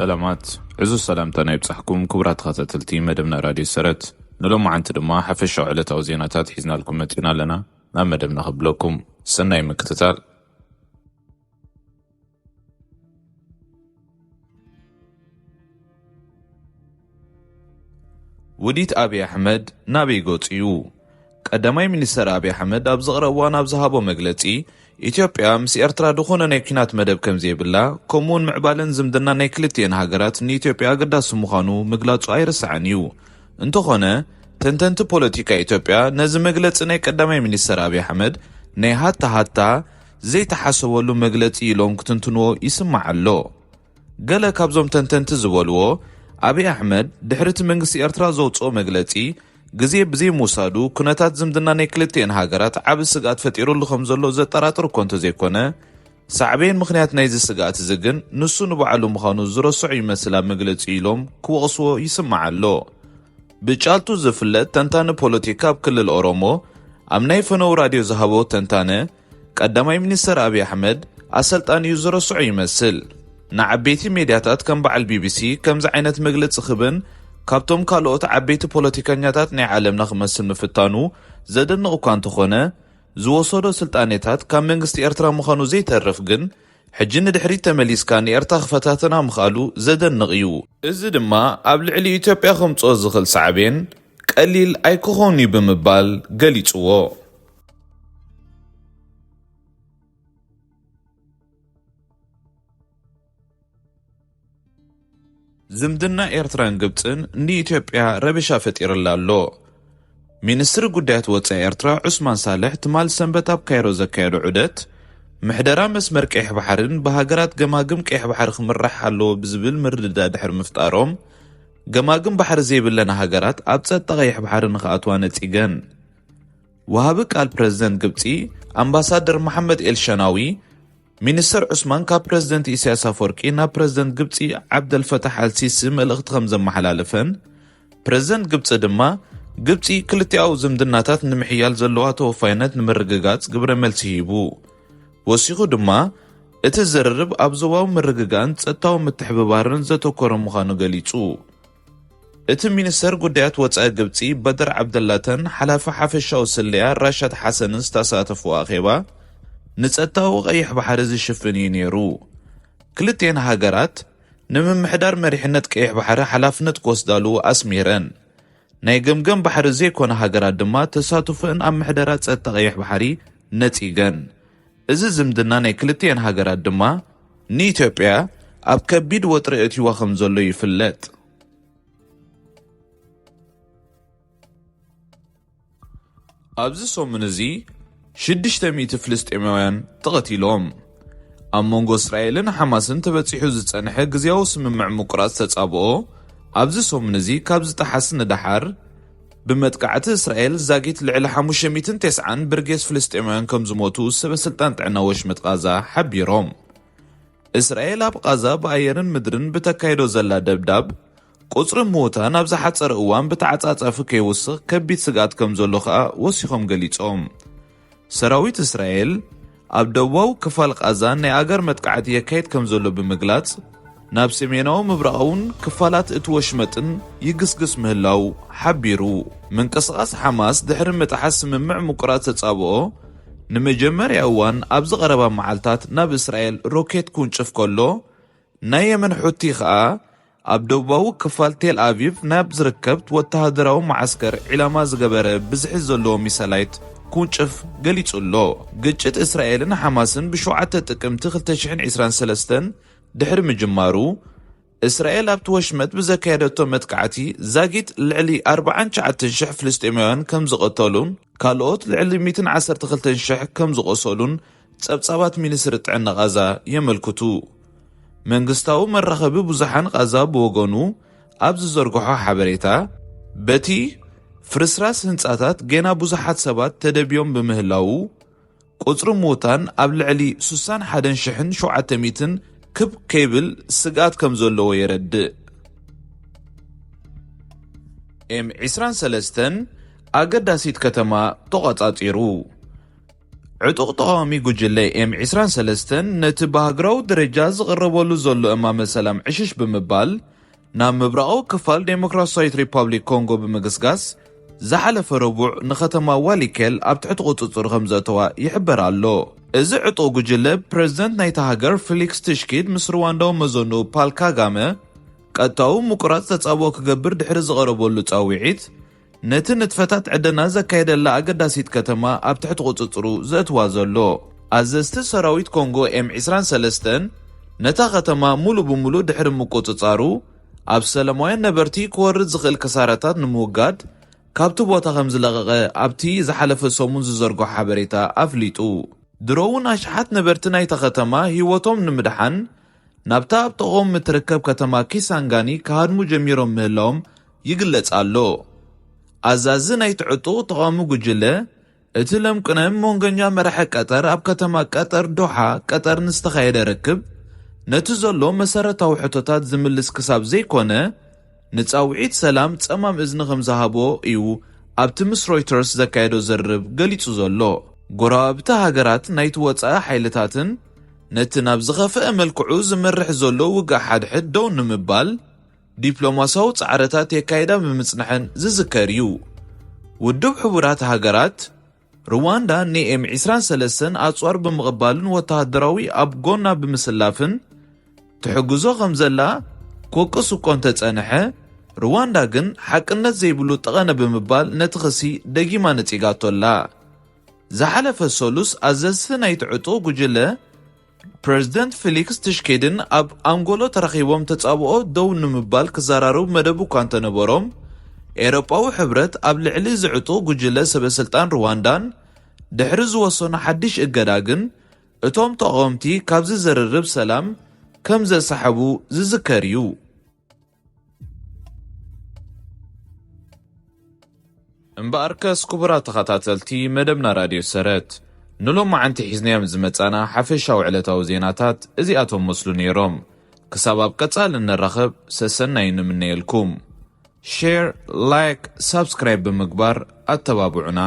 ሰላማት፣ ዕዙዝ ሰላምታና ይብጻሕኩም ክቡራት ተኸታተልቲ መደብና ራድዮ ሰረት። ንሎማዓንቲ ድማ ሓፈሻዊ ዕለታዊ ዜናታት ሒዝናልኩም መጺና ኣለና። ናብ መደብና ከብለኩም ሰናይ ምክትታል። ውዲት ኣብይ ኣሕመድ ናበይ ገጹ እዩ? ቀዳማይ ሚኒስተር ኣብይ ኣሕመድ ኣብ ዝቕረብ እዋን ኣብ ዝሃቦ መግለጺ፣ ኢትዮጵያ ምስ ኤርትራ ዝኾነ ናይ ኲናት መደብ ከም ዘይብላ፣ ከምኡውን ምዕባለን ዝምድና ናይ ክልቲኤን ሃገራት ንኢትዮጵያ ኣገዳሲ ምዃኑ ምግላጹ ኣይርሳዕን እዩ። እንተኾነ፣ ተንተንቲ ፖለቲካ ኢትዮጵያ ነዚ መግለጺ ናይ ቀዳማይ ሚኒስተር ኣብይ ኣሕመድ ናይ ሃታ ሃታ ዘይተሓሰበሉ መግለጺ ኢሎም ክትንትንዎ ይስማዕ ኣሎ። ገለ ካብዞም ተንተንቲ ዝበልዎ፣ ኣብይ ኣሕመድ ድሕሪ እቲ መንግስቲ ኤርትራ ዘውጽኦ መግለጺ ግዜ ብዘይምውሳዱ፣ ኩነታት ዝምድና ናይ ክልቲኤን ሃገራት ዓቢ ስግኣት ፈጢሩሉ ከም ዘሎ ዘጠራጥር እኮ እንተዘይኮነ፣ ሳዕቤን ምኽንያት ናይዚ ስግኣት እዚ ግን ንሱ ንባዕሉ ምዃኑ ዝረስዖ ይመስል ኣብ መግለጺ ኢሎም ክወቕስዎ ይስማዕ ኣሎ። ብጫልቱ ዝፍለጥ ተንታኒ ፖለቲካ ኣብ ክልል ኦሮሞ ኣብ ናይ ፈነው ራድዮ ዝሃቦ ተንታነ፣ ቀዳማይ ሚኒስተር ኣብይ ኣሕመድ ኣሰልጣኒኡ ዝረስዖ ይመስል። ንዓበይቲ ሜድያታት ከም በዓል ቢቢሲ ከምዚ ዓይነት መግለጺ ክህብን ካብቶም ካልኦት ዓበይቲ ፖለቲከኛታት ናይ ዓለምና ክመስል ምፍታኑ ዘደንቕ እኳ እንተኾነ፣ ዝወሰዶ ስልጣኔታት ካብ መንግስቲ ኤርትራ ምዃኑ ዘይተርፍ ግን፣ ሕጂ ንድሕሪት ተመሊስካ ንኤርትራ ክፈታተና ምኽኣሉ ዘደንቕ እዩ። እዚ ድማ ኣብ ልዕሊ ኢትዮጵያ ከምጽኦ ዝኽእል ሳዕቤን ቀሊል ኣይክኾን እዩ ብምባል ገሊጽዎ። ዝምድና ኤርትራን ግብጽን ንኢትዮጵያ ረብሻ ፈጢርላ ኣሎ። ሚኒስትሪ ጉዳያት ወጻኢ ኤርትራ ዑስማን ሳልሕ ትማል ሰንበት ኣብ ካይሮ ዘካየዶ ዑደት፣ ምሕደራ መስመር ቀይሕ ባሕርን ብሃገራት ገማግም ቀይሕ ባሕሪ ክምራሕ ኣለዎ ብዝብል ምርድዳእ ድሕሪ ምፍጣሮም፣ ገማግም ባሕሪ ዘይብለን ሃገራት ኣብ ጸጥታ ቀይሕ ባሕሪ ንኽኣትዋ ነጺገን። ወሃቢ ቃል ፕረዚደንት ግብጺ ኣምባሳደር መሓመድ ኤልሸናዊ፣ ሚኒስተር ዑስማን ካብ ፕረዚደንት ኢሳያስ ኣፈወርቂ ናብ ፕረዚደንት ግብጺ ዓብደልፈታሕ ኣልሲሲ መልእኽቲ ከም ዘመሓላለፈን፣ ፕረዚደንት ግብጺ ድማ ግብጺ ክልቲኣዊ ዝምድናታት ንምሕያል ዘለዋ ተወፋይነት ንምርግጋጽ ግብረ መልሲ ሂቡ። ወሲኹ ድማ፣ እቲ ዝርርብ ኣብ ዞባዊ ምርግጋእን ጸጥታዊ ምትሕብባርን ዘተኮረ ምዃኑ ገሊጹ። እቲ ሚኒስተር ጉዳያት ወጻኢ ግብጺ በድር ዓብደላተን ሓላፊ ሓፈሻዊ ስለያ ራሻድ ሓሰንን ዝተሳተፍዎ ኣኼባ፣ ንጸጥታዊ ቀይሕ ባሕሪ ዝሽፍን እዩ ነይሩ። ክልቲኤን ሃገራት ንምምሕዳር መሪሕነት ቀይሕ ባሕሪ ሓላፍነት ክወስዳሉ ኣስሚረን። ናይ ገምገም ባሕሪ ዘይኮነ ሃገራት ድማ ተሳትፎአን ኣብ ምሕደራ ጸጥታ ቀይሕ ባሕሪ ነጺገን። እዚ ዝምድና ናይ ክልቲኤን ሃገራት ድማ ንኢትዮጵያ ኣብ ከቢድ ወጥሪ ኣእትይዋ ከም ዘሎ ይፍለጥ። ኣብዚ ሰሙን እዚ ሽዱሽተ ሚእቲ ፍልስጤማውያን ተቐቲሎም። ኣብ መንጎ እስራኤልን ሓማስን ተበጺሑ ዝጸንሐ ግዝያዊ ስምምዕ ምቁራጽ ተጻብኦ ኣብዚ ሰሙን እዚ ካብ ዝጠሓስ ንደሓር፣ ብመጥቃዕቲ እስራኤል ዛጊት ልዕሊ ሓሙሽተ ሚእትን ተስዓን ብርጌስ ፍልስጤማውያን ከም ዝሞቱ ሰበ ስልጣን ጥዕና ወሽመጥ ቃዛ ሓቢሮም። እስራኤል ኣብ ቃዛ ብኣየርን ምድርን ብተካይዶ ዘላ ደብዳብ፣ ቁጽሪ ምዉታን ኣብ ዝሓጸረ እዋን ብተዓጻጻፊ ከይውስኽ ከቢድ ስግኣት ከም ዘሎ ከኣ ወሲኾም ገሊጾም። ሰራዊት እስራኤል ኣብ ደቡባዊ ክፋል ቃዛ ናይ ኣገር መጥቃዕቲ የካይድ ከም ዘሎ ብምግላጽ፣ ናብ ሰሜናዊ ምብራቓውን ክፋላት እቲ ወሽመጥን ይግስግስ ምህላው ሓቢሩ። ምንቅስቓስ ሓማስ ድሕሪ ምጥሓስ ስምምዕ ምቁራጽ ተጻብኦ፣ ንመጀመርያ እዋን ኣብዚ ቀረባ መዓልታት ናብ እስራኤል ሮኬት ክውንጭፍ ከሎ፣ ናይ የመን ሑቲ ከኣ ኣብ ደቡባዊ ክፋል ቴል ኣቪቭ ናብ ዝርከብ ወተሃደራዊ መዓስከር ዒላማ ዝገበረ ብዝሒ ዘለዎ ሚሳይላት ክውንጭፍ ገሊጹ ኣሎ። ግጭት እስራኤልን ሓማስን ብሸውዓተ ጥቅምቲ ክልተ ሽሕን ዕስራን ሰለስተን ድሕሪ ምጅማሩ፣ እስራኤል ኣብቲ ወሽመጥ ብዘካየደቶ መጥቃዕቲ ዛጊት ልዕሊ ኣርባዓን ትሽዓተን ሽሕ ፍልስጤማውያን ከም ዝቐተሉን ካልኦት ልዕሊ ሚእትን ዓሰርተ ክልተን ሽሕ ከም ዝቖሰሉን ጸብጻባት ሚኒስትሪ ጥዕና ቃዛ የመልክቱ። መንግስታዊ መራኸቢ ብዙሓን ቃዛ ብወገኑ ኣብ ዝዘርግሖ ሓበሬታ፣ በቲ ፍርስራስ ህንጻታት ጌና ብዙሓት ሰባት ተደብዮም ብምህላዉ፣ ቁጽሪ ምዉታን ኣብ ልዕሊ ስሳን ሓደን ሽሕን ሸውዓተ ሚእትን ክብ ከይብል ስግኣት ከም ዘለዎ የረድእ። ኤም ዕስራን ሰለስተን ኣገዳሲት ከተማ ተቖጻጺሩ። ዕጡቕ ተቓዋሚ ጉጅለ ኤም ዕስራን ሰለስተን ነቲ ብሃገራዊ ደረጃ ዝቕረበሉ ዘሎ እማመ ሰላም ዕሽሽ ብምባል፣ ናብ ምብራቓዊ ክፋል ዴሞክራሲያዊት ሪፓብሊክ ኮንጎ ብምግስጋስ፣ ዝሓለፈ ረቡዕ ንከተማ ዋሊኬል ኣብ ትሕቲ ቁጽጽሩ ከም ዘእተዋ ይሕበር ኣሎ። እዚ ዕጡቕ ጉጅለ፣ ፕረዚደንት ናይታ ሃገር ፊሊክስ ትሽኪድ ምስ ሩዋንዳዊ መዘንኡ ፓል ካጋመ ቀጥታዊ ምቁራጽ ተጻብኦ ክገብር ድሕሪ ዝቐረበሉ ጻውዒት፣ ነቲ ንጥፈታት ዕደና ዘካየደላ ኣገዳሲት ከተማ ኣብ ትሕቲ ቁጽጽሩ ዘእትዋ ዘሎ። ኣዘዝቲ ሰራዊት ኮንጎ ኤም ዕስራን ሰለስተን ነታ ከተማ ሙሉ ብሙሉ ድሕሪ ምቁጽጻሩ፣ ኣብ ሰላማውያን ነበርቲ ክወርድ ዝኽእል ክሳራታት ንምውጋድ ካብቲ ቦታ ከም ዝለቐቐ ኣብቲ ዝሓለፈ ሰሙን ዝዘርግሖ ሓበሬታ ኣፍሊጡ። ድሮ እውን ኣሽሓት ነበርቲ ናይታ ከተማ ህይወቶም ንምድሓን ናብታ ኣብ ጥቕኦም እትርከብ ከተማ ኪሳንጋኒ ክሃድሙ ጀሚሮም ምህላዎም ይግለጽ ኣሎ። ኣዛዚ ናይቲ ዕጡቕ ተቓውሚ ጉጅለ፣ እቲ ለምቅነ መንጎኛ መራሒ ቀጠር ኣብ ከተማ ቀጠር ዶሓ ቀጠር ንዝተኻየደ ርክብ፣ ነቲ ዘሎ መሰረታዊ ሕቶታት ዝምልስ ክሳብ ዘይኮነ፣ ንጻውዒት ሰላም ጸማም እዝኒ ከም ዝሃቦ እዩ ኣብቲ ምስ ሮይተርስ ዘካየዶ ዝርርብ ገሊጹ ዘሎ። ጎረባብቲ ሃገራት ናይቲ ወጻኢ ሓይልታትን ነቲ ናብ ዝኸፍአ መልክዑ ዝመርሕ ዘሎ ውግእ ሓድሕድ ደው ንምባል ዲፕሎማሲያዊ ጻዕርታት የካይዳ ብምጽንሐን ዝዝከር እዩ። ውድብ ሕቡራት ሃገራት፣ ሩዋንዳ ንኤም ዕስራን ሰለስተን ኣጽዋር ብምቕባልን ወተሃደራዊ ኣብ ጎና ብምስላፍን ትሕግዞ ከም ዘላ ክወቅስ እኮ እንተጸንሐ፣ ሩዋንዳ ግን ሓቅነት ዘይብሉ ጠቐነ ብምባል ነቲ ክሲ ደጊማ ነጺጋቶ ኣላ። ዝሓለፈ ሰሉስ ኣዘዝቲ ናይቲ ዕጡቕ ጉጅለ፣ ፕረዚደንት ፊሊክስ ትሽኬድን ኣብ ኣንጎሎ ተራኺቦም ተጻብኦ ደው ንምባል ክዘራረቡ መደብ እኳ እንተነበሮም፣ ኤውሮጳዊ ሕብረት ኣብ ልዕሊ እዚ ዕጡቕ ጉጅለ ሰበ ስልጣን ሩዋንዳን ድሕሪ ዝወሰኖ ሓድሽ እገዳ ግን፣ እቶም ተቓወምቲ ካብዚ ዝርርብ ሰላም ከም ዘሰሓቡ ዝዝከር እዩ። እምበኣርከስ ክቡራት ተኸታተልቲ መደብና ራድዮ ሰረት፣ ንሎማዓንቲ ሒዝናዮም ዝመጻና ሓፈሻዊ ዕለታዊ ዜናታት እዚኣቶም መስሉ ነይሮም። ክሳብ ኣብ ቀጻሊ እንራኸብ ሰሰናዩ ንምነየልኩም። ሼር፣ ላይክ፣ ሳብስክራይብ ብምግባር ኣተባብዑና።